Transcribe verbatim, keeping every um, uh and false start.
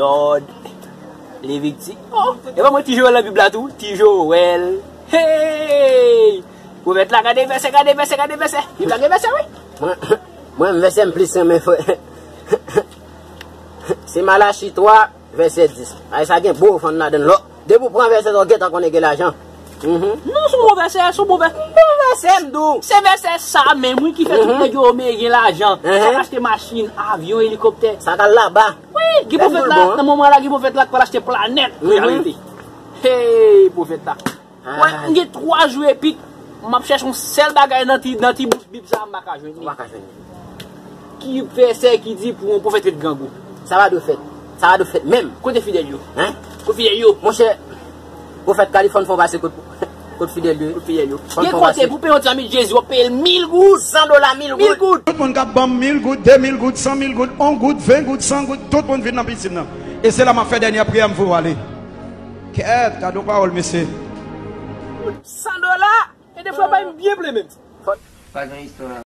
Lòd. Levitik. Oh, e pa mwen Ti Joel nan Bib la tou? Ti Joel. Hey! Pwofèt la, gade vèsè, gade vèsè, gade vèsè. Bib la gen vèsè, wi. Mwen, mwen, vèsè m plis renmen, frè. Se Malachi twa, vèsè dis. Ay, sa gen bon fann ladan l. Lò, depi w pran vèsè sa, w gentan konnen gen lajan. Mhm. Non, se yon bon vèsè, se yon bon vèsè. Bon vèsè, m di w. Se vèsè sa menm, wi, ki fè tout nèg yo men gen lajan. Sa ka achte machin, avyon, elikoptè. Sa ka laba. Wi, gen pwofèt la, nan moman la, gen pwofèt la k pral achte planèt pou y al rete. Hey, pwofèt la. Mwen, m gen twa jou epi m ap chèche yon sèl bagay nan ti, nan ti bouch Bib sa a, m pa ka jwenn li. Ou pa ka jwenn li. Ki vèsè ki di pou yon pwofèt ret grangou? Sa pa dwe fèt. Sa pa dwe fèt menm. Kote fidèl yo? Hein? Kote fidèl yo? Monchè, pwofèt Kalifòn fè w pase kot, kot fidèl yo. Kote fidèl yo? Fò n fè w pase. Gen kote pou peye yon ti zanmi Jezi, w ap peye l mil goud. San dola, mil goud. Mil goud. Tout moun k ap ban m mil goud, de mil goud, san mil goud, yon goud, ven goud, san goud, tout moun vin nan pisin nan. E se la m ap fè dènyè priyè m pou w ale. Kèt, gade yon pawòl, mesye. San dola? E defwa bay m byen ple menm. Pa gen istwa.